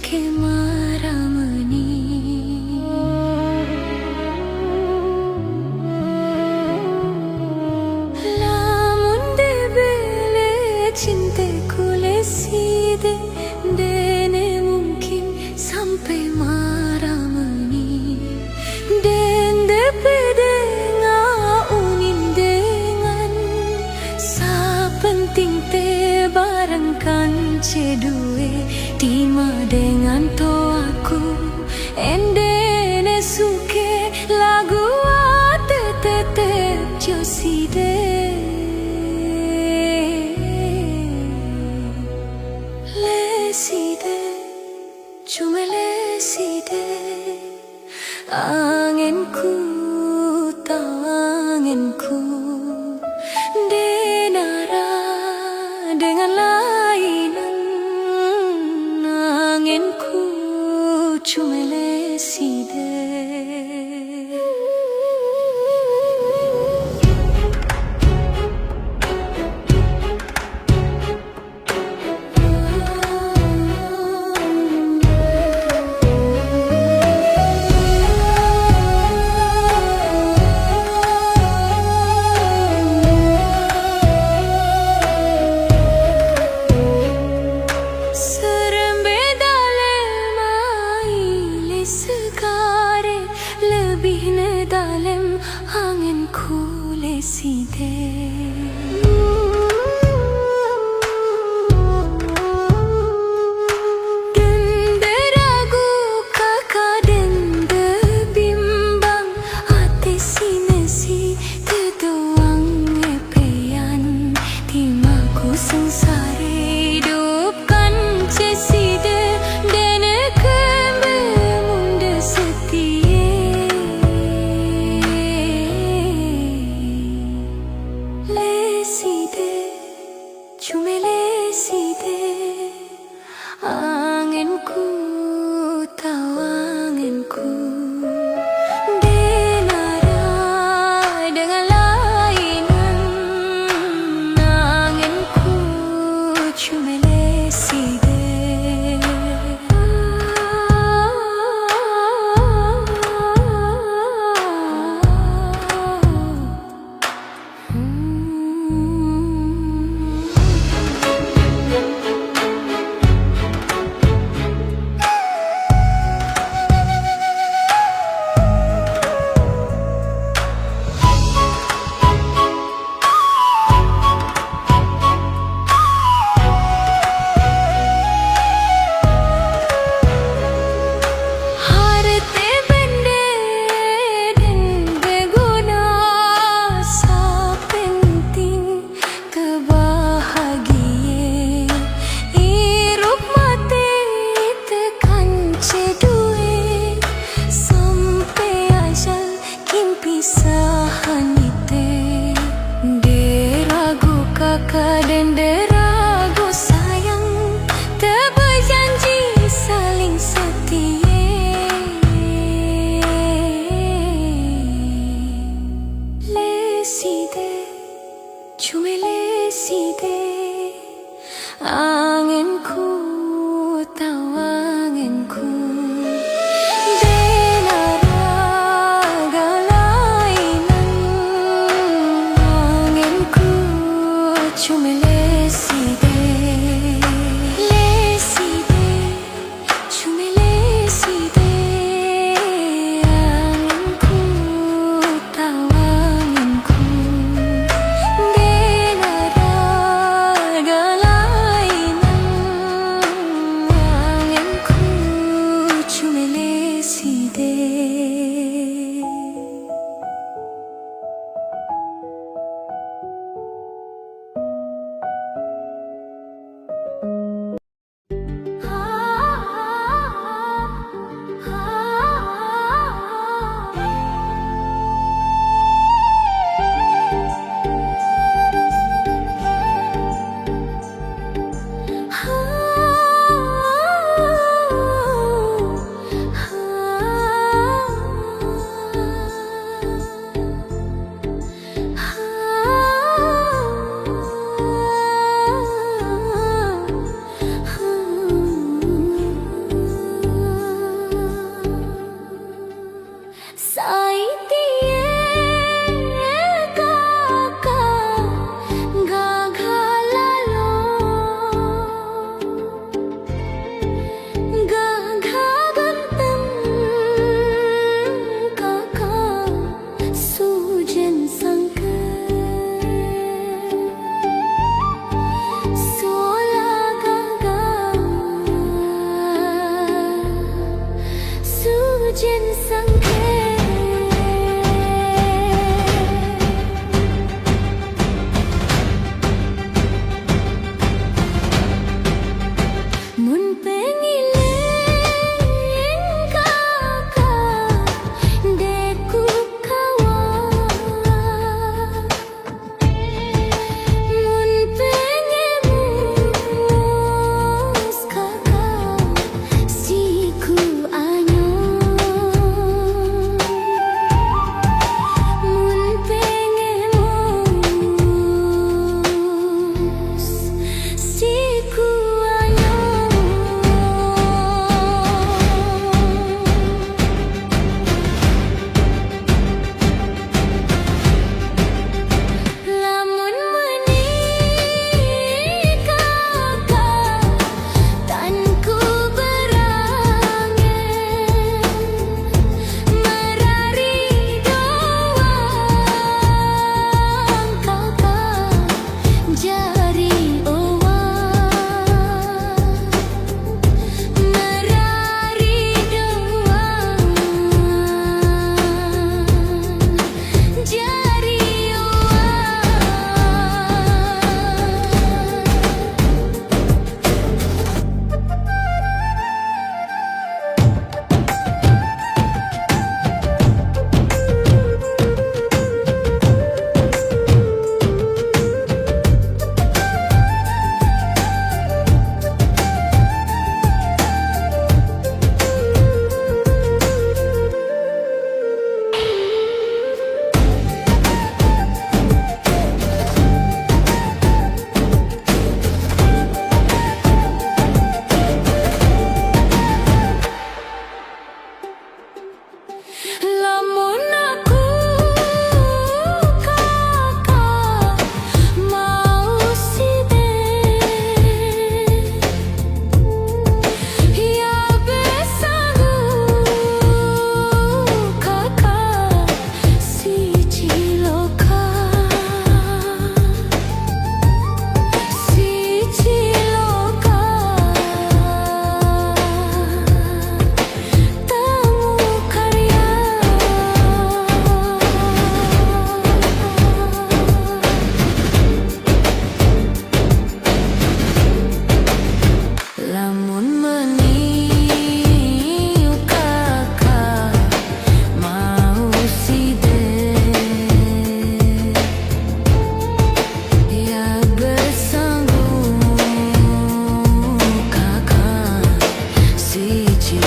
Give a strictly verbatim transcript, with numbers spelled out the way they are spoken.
ke maramani. Lamun de bele cinteku lesi de, dene mungkin sampai maramani. Dende pe denga unin dengan, sapenting te barang kance due, tima dengan toaku, ende ne suke lagu ate tetep jo side. Lesi de, cuma lesi de. Angenku, tangenku, denara dengan lainan. Angenku, cuma lesi de. Jin sangke. Mun pengileng kaka deku kawa. Mun pengemus kaka siku anyo. Mun pengemus siku anyo. Lamun menikah ka tanku berangen, merari doang kaka jari owa. Merari doang jari owa. Lamun aku kaka mau side, ya besangu kaka siji loka. Siji loka temu karya. Lamun meni kaka mau side, ya besangu kaka siji